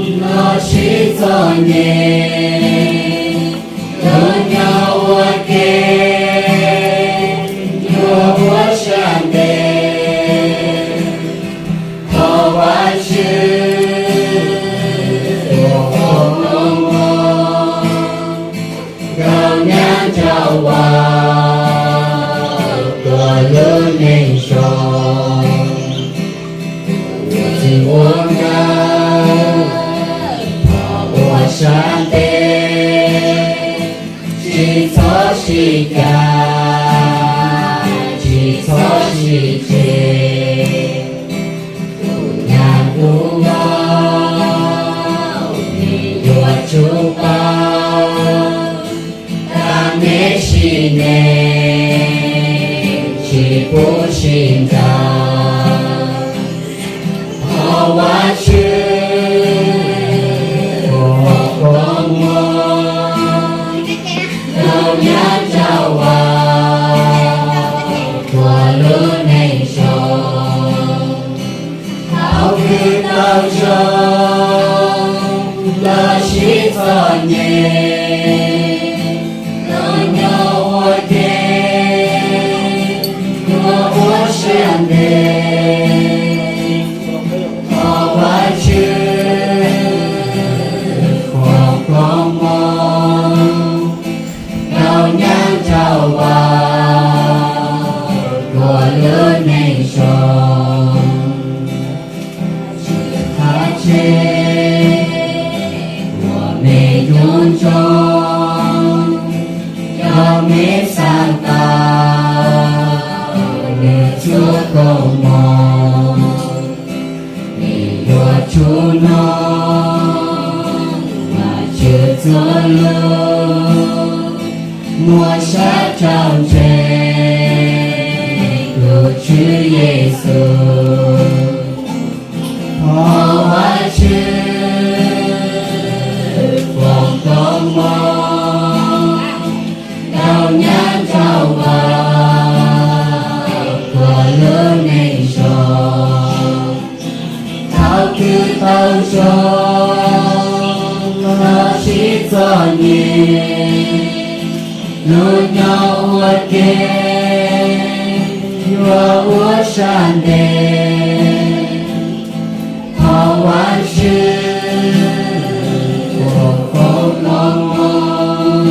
Los sib txom nyem, tus nyob ua ke, yuav ua sab ntev. Thov Vajtswv ua qhov muag, rau nyab rau vas, tua lub neej zoo. Tsis ua nkawd, thov ua sab ntev, tsis txhob sib cav, tsis txhob sib tseg. Tus nyab tus vauv, nej yuav tsum paub, tag nej sim neej tsis pub sib ntaus. Thov Vajtswv ua qhov muag, rau nyab rau vas, tua lub neej zoo. Thaum twg tau zoo, los sib txom nyem, tus nyob ua ke, yuav ua sab ntev. Thov Vajtswv foom koob hmoov rau nyab rau vas, tua lub neej zoo. Tsis khav tseg ua me tub ntsuag, yog me xav tau nws txhua koob hmoov. Nej yuav tsum mloog Vajtswv txhua lus, muab sab rau ntseeg tus Tswv Yexus. Thov Vajtswv foom koob hmoov rau nyab rau vas, tua lub neej zoo. Thaum twg tau zoo, los sib txom nyem, tus nyob ua ke, yuav ua sab ntev. Thov Vajtswv ua foom koob hmoov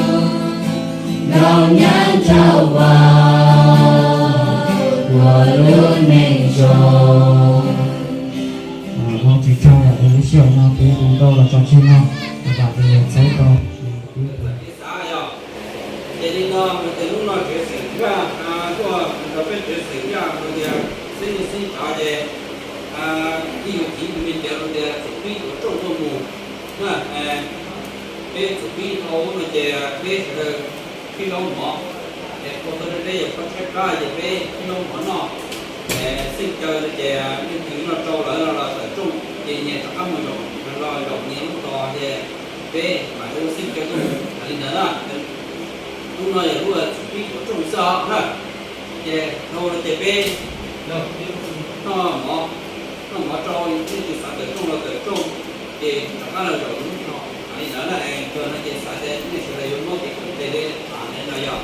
rau nyab rau vas, ua lub neej zoo. Hmoob tsis tsaug yam li lub sij hawm no kuv hu nkauj los tso tseg no, vam tias yog txhawb tau. Ces li no ces hnub no tsev xeem Yaj tuaj nrog peb tsev xeem Yaj hais tias xib xib cov ces ib yus chiv tus me cawv hais tias txum pib tuav rooj tuaj mus. Peb txum pib dhau no ces peb sawv daws sib laub mov, es qhua tau deb deb yog peb tshaib plab ces peb sib laub mov noj. Xeem cawv no ces leej twg noj tsau lawm no los tawm rooj ces nyias rov qab mus zaum los zaum nyias lub tog ces peb mam li ua xeem cawv tuaj mus li ntawd na. Lub no yog lub txum pib tuav rooj xwb os na. Ces dhau no ces peb noj mov, noj mov rau, leej twg xav tawm rooj los tawm rooj, ces rov qab los zaum lub tog li ntawd na. Kawg no ces xav tias nej sawv daws yuav muab kev koom tes li tham ntawd no yog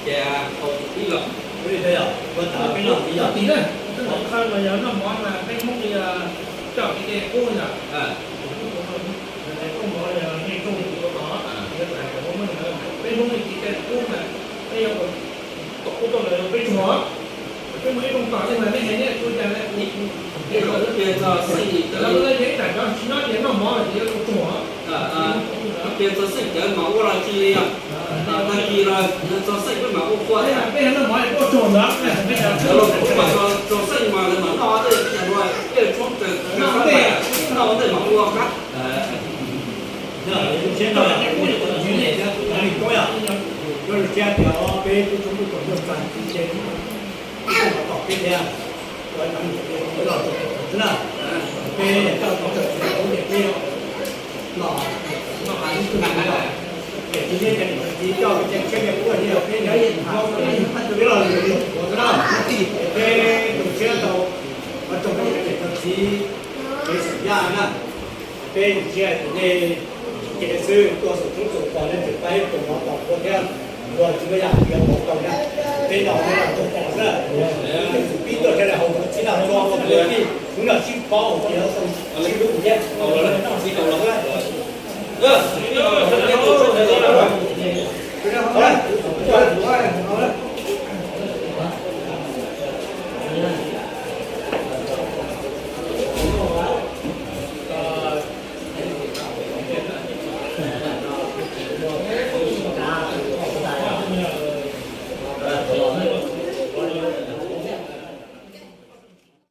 ces tau txum pib los. Ua tim na, qhov no yog noj mov mas peb Hmoob li coj kev cai qub yom. Rooj mov yog nej rooj ua tod, peb Hmoob li kev cai qub mas peb yuav kom tom qub tuaj los peb tsuag, peb muaj ib rooj tom xwb mas nej hais nej ua cas na. Ib txhia xeem cawv, ib txhia cov tsis nyob tias noj mov los ces yuav tau tsuag. Ib txhia xeem cawv mas ua los tsis li os. Tag kis los txog xeem peb mam ua qhua thiab. Peb noj mov peb ua tsuag ntawd, txog xeem mas lawv mam noj tej, peb cov hluas peb tshoob raws noj ntej, noj ntej mam ua qab. Yog li ntawd, peb tsis txhob mus tom peb thiab, los txog tom xwb na, peb coj tau tawm txiv lawm peb los, los hais ib tug no, ces tus nej cov niam cov txiv coj peb tshiab peb quaj thiab peb nyob ib hmos peb los lwm lwm qhuav xwb na, es peb tus tshiab tau ua tsaug peb cov niam cov txiv peb xeem Yaj na. Peb ntsia tias nej tsis cem xwb, tuaj xum tub xum kos nej tseem pab ib tug mov tom qhua thiab, luag tsis muaj yam tiav mov rau na. Peb no nej los tuaj pom xwb, peb pib tuaj sawv daws haus txhib noj tso ua kwv tij, hnub no sib paub hais tias sib hlub thiab.